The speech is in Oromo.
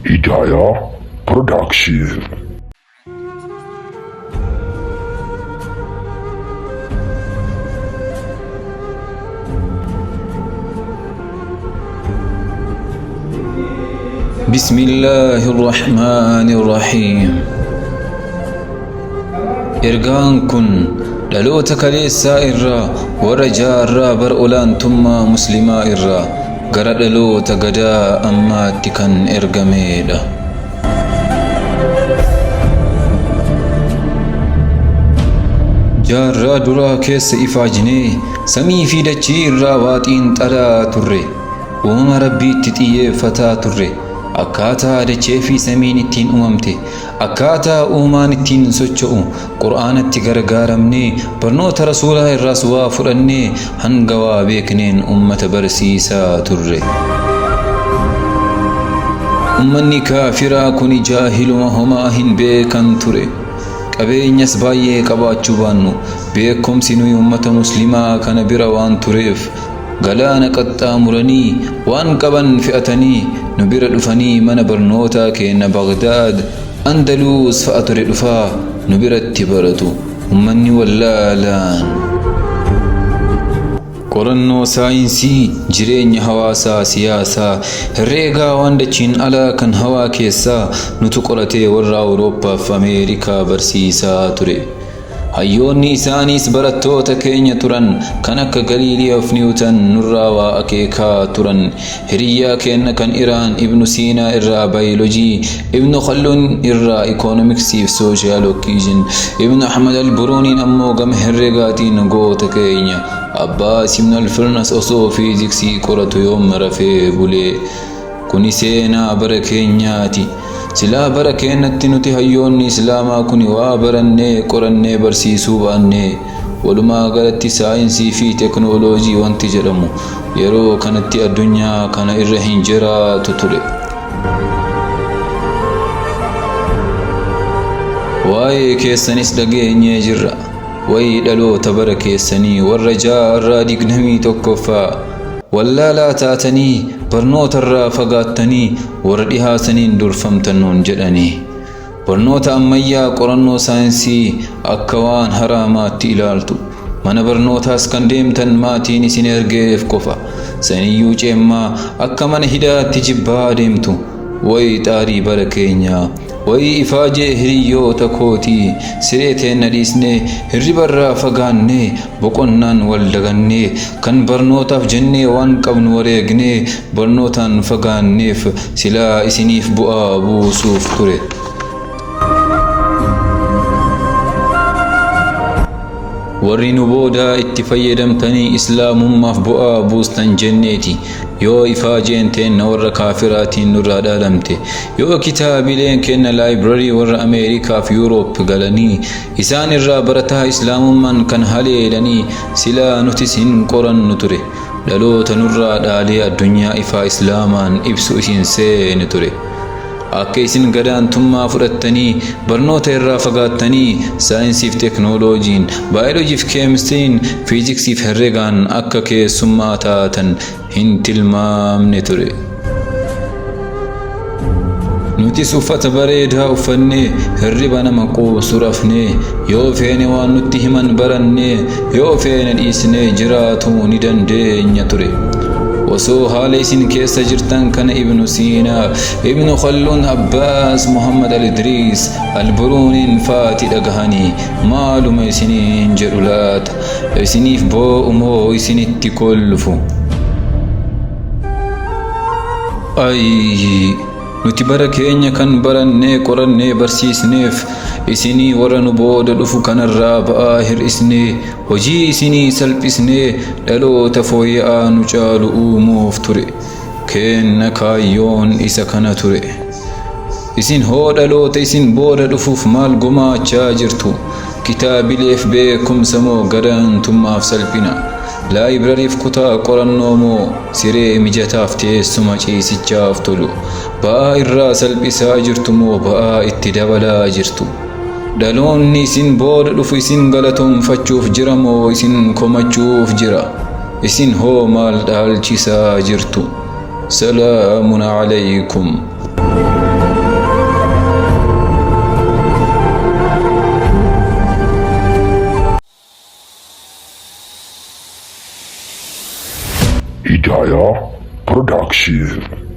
Hidaayaa Production. بسم الله الرحمن الرحيم. Ergaan kun dhaloota kaleessaa irraa warra jaarraa bara olaantummaa muslimaa irraa gara dhaloota gadaa ammaatti kan ergameedha. Jaarraa duraa keessa ifaajnee samii fi dachii irraa waa xiinxalaa turre. Uumama Rabbiitti xiyyeeffataa turre. Akkaataa dachee fi samiin ittiin uumamte, akkaataa uumaan ittiin socho'u Qur'aanatti gargaaramnee barnoota Rasuulaa irraas waa fudhannee hanga waa beekneen ummata barsiisaa turre. Ummanni kaafiraa kuni jaahiluma homaa hin beekan ture. Qabeenyas baay'ee qabaachuu baannu beekumsi nuyi ummata muslimaa kana bira waan tureef galaana qaxxaamuranii waan qaban fe'atanii nu bira dhufanii mana barnootaa keenna Bagdaad, Andaluus fa'a ture dhufaa nu biratti baratu. Ummanni wallaalaan. Qorannoo saayinsii, jireenya hawaasaa, siyaasaa, herreegaa waan dachiin alaa kan hawaa keessaa nutu qoratee warra Awurooppaaf Ameerikaa barsiisaa ture. Hayyoonni isaaniis barattoota keenya turan kan akka Galiiliyoof Niwutan nurraa waa akeekaa turan. Hiriyyaa keenna kan Iraan Ibnu Siinaa irraa Baayolojii, Ibnu Khalduun irraa Ikoonomiksiif Sooshiyaalokiijin, Ibnu Ahmad Alburuuniin ammoo gama herregaatiin goota keenya. Abbaas Ibnu Alfirnas osoo fiiziksii qoratu yoom rafee bulee. Kuni seenaa bara keenyaati. Silaa bara keennatti nuti hayyoonni Islaamaa kuni waa barannee qorannee barsiisuu baannee walumaa galatti saayinsii fi teknooloojii wanti jedhamu yeroo kanatti addunyaa kana irra hin jiraatu ture. Waa'ee keessanis dhageenyee jirra. Wayi dhaloota bara keessanii warra jaarraa 21ffaa wallaalaa taatanii barnootarraa fagaattanii warra dhihaataniin durfamtan nuun jedhanii. Barnoota ammayyaa qorannoo saayinsii akka waan haraamaatti ilaaltu. Mana barnootaas kan deemtan maatiin isin ergeef qofa. Saniyyuu ceemmaa akka mana hidhaatti jibbaa deemtu. Wayi xaarii bara keenyaa. Wayii ifaajee hiriyyoota kootii siree teenna dhiisnee hirribarraa fagaannee boqonnaan wal dagannee kan barnootaaf jennee waan qabnu wareegnee barnootaan fagaanneef silaa isiniif bu'aa buusuuf ture. Warri nu boodaa itti fayyadamtanii islaamummaaf bu'aa buustan jenneeti. Yoo ifaajeen teenna warra kaafiraatiin nurraa dhaalamte, yoo kitaabileen keenna laayibrarii warra Ameerikaaf Yuuroop galanii isaan irraa barataa islaamummaan kan haleelanii silaa nutis hin qorannu ture. Dhaloota nurraa dhaalee addunyaa ifaa islaamaan ibsu isin seene ture. Akka isin gadaantummaa fudhattanii barnoota irraa fagaattanii saayinsiif teknooloojiin, baayoloojiif keemistiriin, fiiziksiif herregaan akka keessummaa taatan hin tilmaamne ture. Nutis uffata bareedaa uffannee hirriba nama quubsu rafnee yoo feene waan nutti himan barannee yoo feene dhiisnee jiraatuu ni dandeenya ture. Osoo haala isin keessa jirtan kana Ibnu Siinaa, Ibnu Khalduun, Abbaas, Muhammad Al-Idriis, Al-Buruuniin faati dhagahanii maaluma isiniin jedhu laata? Isiniif boo'u moo isinitti kolfu? Ayii! Nuti bara keenya kan barannee qorannee barsiisneef isinii warra nu booda dhufu kanarraa ba'aa hir'isnee hojii isinii salphisnee dhaloota fooyya'aa nu caalu uumuuf ture. Keenna kaayyoon isa kana ture. Isin hoo dhaloota isin booda dhufuuf maal gumaachaa jirtu? Kitaabileef beekumsa moo gadaantummaaf salphina? Laayibrariif kutaa qorannoo moo siree mijataaf teessuma ciisichaaf tolu? Ba'aa irraa salphisaa jirtu moo ba'aa itti dabalaa jirtu? Dhaloonni isin booda dhufu isin galatoomfachuuf jira moo isin komachuuf jira? Isin hoo maal dhaalchisaa jirtu? Salaamun alaykum. Hidaya Production.